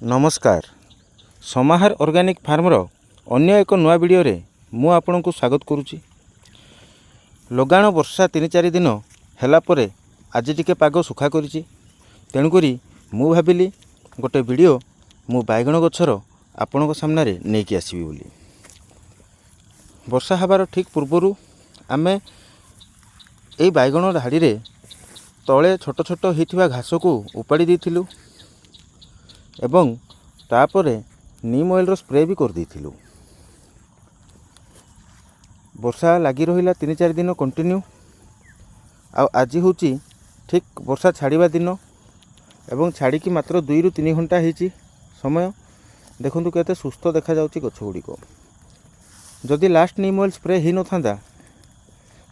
ନମସ୍କାର, ସମାହାର ଅର୍ଗାନିକ୍ ଫାର୍ମର ଅନ୍ୟ ଏକ ନୂଆ ଭିଡ଼ିଓରେ ମୁଁ ଆପଣଙ୍କୁ ସ୍ୱାଗତ କରୁଛି। ଲଗାଣ ବର୍ଷା 3-4 ଦିନ ହେଲା ପରେ ଆଜି ଟିକେ ପାଗ ଶୁଖା କରିଛି। ତେଣୁକରି ମୁଁ ଭାବିଲି ଗୋଟେ ଭିଡ଼ିଓ ମୁଁ ବାଇଗଣ ଗଛର ଆପଣଙ୍କ ସାମ୍ନାରେ ନେଇକି ଆସିବି ବୋଲି। ବର୍ଷା ହେବାର ଠିକ୍ ପୂର୍ବରୁ ଆମେ ଏଇ ବାଇଗଣ ଧାଡ଼ିରେ ତଳେ ଛୋଟ ଛୋଟ ହେଇଥିବା ଘାସକୁ ଉପାଡ଼ି ଦେଇଥିଲୁ ଏବଂ ତାପରେ ନିମ୍ ଅଏଲ୍ର ସ୍ପ୍ରେ ବି କରିଦେଇଥିଲୁ। ବର୍ଷା ଲାଗି ରହିଲା 3-4 ଦିନ କଣ୍ଟିନ୍ୟୁ। ଆଉ ଆଜି ହେଉଛି ଠିକ୍ ବର୍ଷା ଛାଡ଼ିବା ଦିନ ଏବଂ ଛାଡ଼ିକି ମାତ୍ର 2ରୁ 3 ଘଣ୍ଟା ହେଇଛି ସମୟ। ଦେଖନ୍ତୁ କେତେ ସୁସ୍ଥ ଦେଖାଯାଉଛି ଗଛ ଗୁଡ଼ିକ। ଯଦି ଲାଷ୍ଟ ନିମ୍ ଅଏଲ୍ ସ୍ପ୍ରେ ହେଇନଥାନ୍ତା,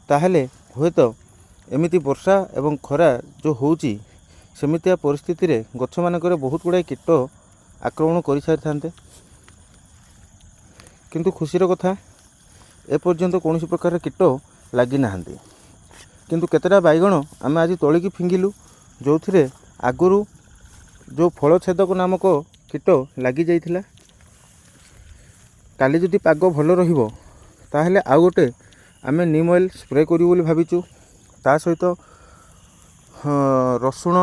ତାହେଲେ ହୁଏତ ଏମିତି ବର୍ଷା ଏବଂ ଖରା ଯେଉଁ ହେଉଛି, ସେମିତିଆ ପରିସ୍ଥିତିରେ ଗଛମାନଙ୍କରେ ବହୁତ ଗୁଡ଼ାଏ କୀଟ ଆକ୍ରମଣ କରିସାରିଥାନ୍ତେ। କିନ୍ତୁ ଖୁସିର କଥା, ଏପର୍ଯ୍ୟନ୍ତ କୌଣସି ପ୍ରକାର କୀଟ ଲାଗିନାହାନ୍ତି। କିନ୍ତୁ କେତେଟା ବାଇଗଣ ଆମେ ଆଜି ତୋଳିକି ଫିଙ୍ଗିଲୁ, ଯେଉଁଥିରେ ଆଗରୁ ଯେଉଁ ଫଳ ଛେଦକ ନାମକ କୀଟ ଲାଗିଯାଇଥିଲା। କାଲି ଯଦି ପାଗ ଭଲ ରହିବ, ତାହେଲେ ଆଉ ଗୋଟେ ଆମେ ନିମ୍ ଅଏଲ୍ ସ୍ପ୍ରେ କରିବୁ ବୋଲି ଭାବିଛୁ। ତା ସହିତ ରସୁଣ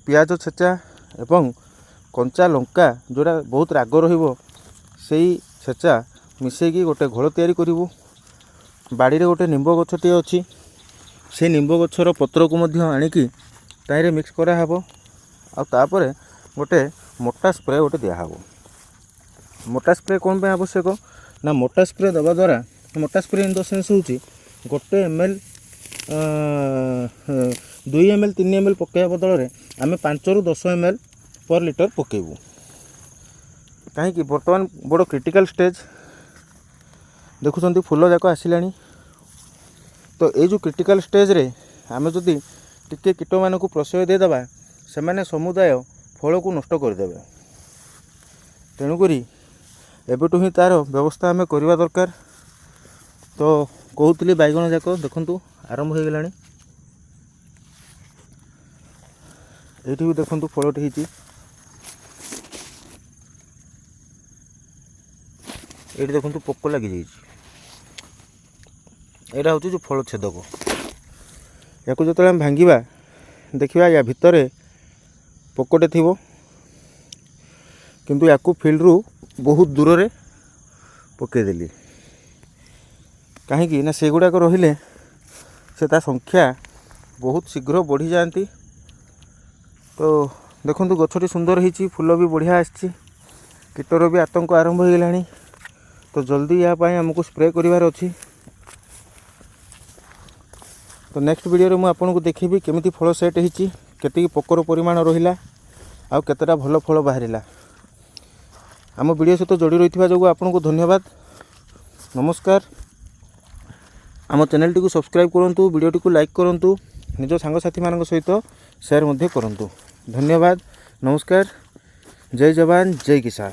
ପିଆଜ ଛେଚା ଏବଂ କଞ୍ଚା ଲଙ୍କା, ଯେଉଁଟା ବହୁତ ରାଗ ରହିବ, ସେଇ ଛେଚା ମିଶାଇକି ଗୋଟେ ଘୋଳ ତିଆରି କରିବୁ। ବାଡ଼ିରେ ଗୋଟେ ନିମ୍ବ ଗଛଟିଏ ଅଛି, ସେଇ ନିମ୍ବ ଗଛର ପତ୍ରକୁ ମଧ୍ୟ ଆଣିକି ତାହିଁରେ ମିକ୍ସ କରାହେବ। ଆଉ ତାପରେ ଗୋଟେ ମୋଟା ସ୍ପ୍ରେ ଗୋଟେ ଦିଆହେବ। ମୋଟା ସ୍ପ୍ରେ କ'ଣ ପାଇଁ ଆବଶ୍ୟକ ନା, ମୋଟା ସ୍ପ୍ରେ ଦେବା ଦ୍ୱାରା, ମୋଟା ସ୍ପ୍ରେ ଇନ୍ the sense ହେଉଛି 1 M L, 2 M L, 3 M L ପକାଇବା ବଦଳରେ ଆମେ 5ରୁ 10 ଏମ୍ ଏଲ୍ ପର୍ ଲିଟର ପକାଇବୁ। କାହିଁକି ବର୍ତ୍ତମାନ ବଡ଼ କ୍ରିଟିକାଲ୍ ଷ୍ଟେଜ୍। ଦେଖୁଛନ୍ତି, ଫୁଲ ଯାକ ଆସିଲାଣି। ତ ଏଇ ଯେଉଁ କ୍ରିଟିକାଲ୍ ଷ୍ଟେଜ୍ରେ ଆମେ ଯଦି ଟିକେ କୀଟମାନଙ୍କୁ ପ୍ରଶ୍ରୟ ଦେଇଦେବା, ସେମାନେ ସମୁଦାୟ ଫଳକୁ ନଷ୍ଟ କରିଦେବେ। ତେଣୁକରି ଏବେଠୁ ହିଁ ତା'ର ବ୍ୟବସ୍ଥା ଆମେ କରିବା ଦରକାର। ତ କହୁଥିଲି, ବାଇଗଣ ଯାକ ଦେଖନ୍ତୁ ଆରମ୍ଭ ହୋଇଗଲାଣି। ଏଇଠି ବି ଦେଖନ୍ତୁ ଫଳଟି ହେଇଛି। ଏଇଠି ଦେଖନ୍ତୁ ପୋକ ଲାଗିଯାଇଛି। ଏଇଟା ହେଉଛି ଯେଉଁ ଫଳ ଛେଦକ। ୟାକୁ ଯେତେବେଳେ ଆମେ ଭାଙ୍ଗିବା, ଦେଖିବା ୟା ଭିତରେ ପୋକଟେ ଥିବ। କିନ୍ତୁ ୟାକୁ ଫିଲ୍ଡରୁ ବହୁତ ଦୂରରେ ପକାଇଦେଲି। କାହିଁକି ନା ସେଗୁଡ଼ାକ ରହିଲେ ସେ ତା ସଂଖ୍ୟା ବହୁତ ଶୀଘ୍ର ବଢ଼ିଯାଆନ୍ତି। ତ ଦେଖନ୍ତୁ, ଗଛଟି ସୁନ୍ଦର ହେଇଛି, ଫୁଲ ବି ବଢ଼ିଆ ଆସିଛି, କୀଟର ବି ଆତଙ୍କ ଆରମ୍ଭ ହୋଇଗଲାଣି। ତ ଜଲ୍ଦି ୟା ପାଇଁ ଆମକୁ ସ୍ପ୍ରେ କରିବାର ଅଛି। ତ ନେକ୍ସଟ ଭିଡ଼ିଓରେ ମୁଁ ଆପଣଙ୍କୁ ଦେଖେଇବି କେମିତି ଫଳ ସେଟ୍ ହେଇଛି, କେତିକି ପୋକର ପରିମାଣ ରହିଲା ଆଉ କେତେଟା ଭଲ ଫଳ ବାହାରିଲା। ଆମ ଭିଡ଼ିଓ ସହିତ ଯୋଡ଼ି ରହିଥିବା ଯୋଗୁଁ ଆପଣଙ୍କୁ ଧନ୍ୟବାଦ। ନମସ୍କାର। ଆମ ଚ୍ୟାନେଲଟିକୁ ସବସ୍କ୍ରାଇବ୍ କରନ୍ତୁ, ଭିଡ଼ିଓଟିକୁ ଲାଇକ୍ କରନ୍ତୁ, ନିଜ ସାଙ୍ଗସାଥିମାନଙ୍କ ସହିତ ସେୟାର ମଧ୍ୟ କରନ୍ତୁ। ଧନ୍ୟବାଦ, ନମସ୍କାର। ଜୟ ଯବାନ, ଜୟ କିଷାନ।